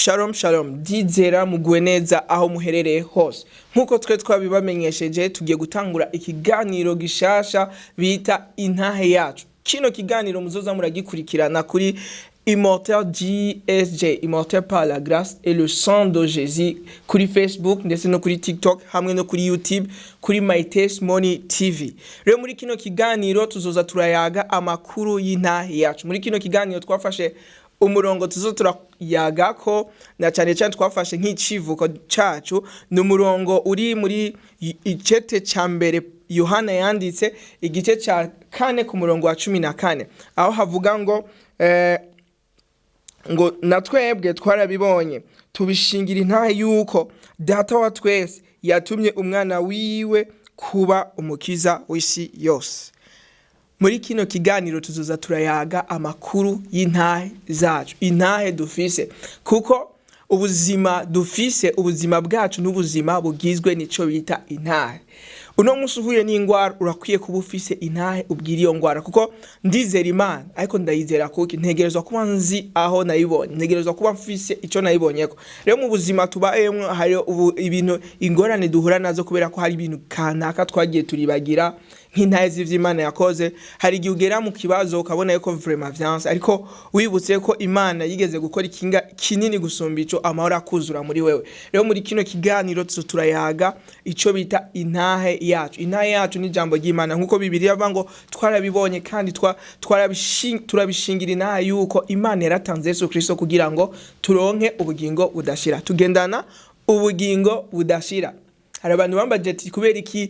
Shalom shalom, ndizera muguwe neza aho muherereye hose. Nk'uko twe twabibamenyesheje, tugiye gutangura ikiganiro gishasha bita Intahe Yacu. Kino kiganiro muzoza muragikurikirana kuri Immortel GSJ, Immortel par la grâce et le sang de Jésus, kuri Facebook ndetse no kuri TikTok hamwe no kuri YouTube kuri My Testimony TV. Rero muri kino kiganiro tuzoza turayaga amakuru y'intahe yacu. Muri kino kiganiro twafashe umurongo tuzo turayagako, na cyane cyane twafashe nk'icivuko cacu, ni umurongo uri muri icete ca mbere Yohana yanditse, igice ca 4 ku murongo wa 14, aho havuga ngo ngo na twebwe twarabibonye, tubishingira intahe yuko Data wa twese yatumye umwana wiwe kuba umukiza w'isi yose. Muri kino kiganiro tuzoza turayaga amakuru y'intahe zacu, intahe dufise, kuko ubuzima dufise, ubuzima bwacu n'ubuzima bugizwe n'ico bita intahe. Uno munsi uhuye n'ingwara, urakwiye kuba ufise intahe ubwira iyo ngwara, kuko ndizera Imana, ariko ndayizera kuki? Ntegerezwa kuba nzi aho nayibonye, ntegerezwa kuba mfise ico nayibonyeko. Rero mu buzima tubayemwo hari ubu ibintu, ingorane duhura nazo kubera ko hari ibintu kanaka twagiye turibagira, nk'intahe z'ivy'Imana yakoze. Hari igihe ugera mu kibazo ukabona yuko vraiment vyanse, ariko wibutse ko Imana yigeze gukora ikinga kinini gusumba ico, amahoro akuzura muri wewe. Rero muri kino kiganiro tuzo turayaga ico bita intahe yacu. Intahe yacu ni ijambo ry'Imana, nkuko Bibiliya ivuga ngo twarabibonye kandi turabishingira intahe yuko Imana yaratanze Yesu Kristo kugira ngo turonke ubugingo budashira. Tugendana ubugingo budashira. Hari abantu bambaje ati kubera iki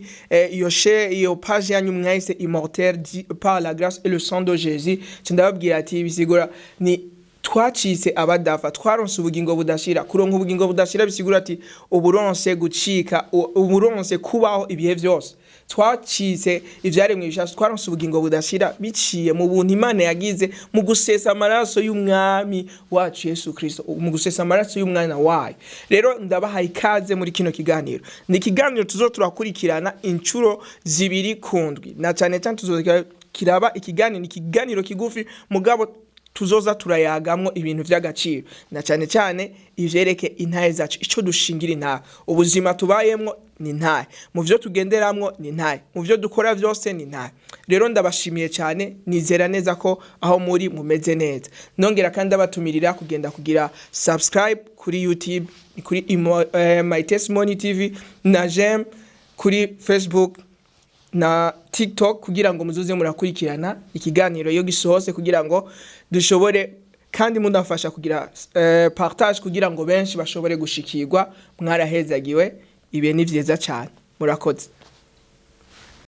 iyo iyo page yanyu mwahise Immortel par la grâce et le sang de Jésus? Ndababwira ati bisigura ni twacitse abadafa, twaronse ubugingo budashira. Kuronka ubugingo budashira bisigura ati uburonse gucika, uburonse kubaho ibihe vyose. Twacitse ivyaremwe bishasha, twaronse ubugingo budashira biciye mu buntu Imana yagize mu gusesa amaraso y'umwami wacu Yesu Kristo, mu gusesa amaraso y'umwana wayo. Rero ndabahaye ikaze muri kino kiganiro. Ni ikiganiro tuzo turakurikirana inshuro 2 ku ndwi, na cyane cyane tuzo kiraba ikiganiro, ikiganiro kigufi, mugabo tuzoza turayagamwo ibintu vy'agaciro, na cyane cyane ivyerekeye intahe zacu, ico dushingira intahe. Ubuzima tubayemwo ni intahe, mu vyo tugenderamwo ni intahe, mu vyo dukora vyose ni intahe. Rero ndabashimiye cyane, nizera neza ko aho muri mumeze neza. Nongera kandi abatumirira kugenda kugira subscribe kuri YouTube, kuri My Testimony TV, na j'aime kuri Facebook na TikTok, kugira ngo muzoze murakurikirana ikiganiro iyo gisohose, kugira ngo dushobore kandi mudafasha kugira partage, kugira ngo benshi bashobore gushikirwa. Mwarahezagiwe, ibihe ni vyiza cyane, murakoze.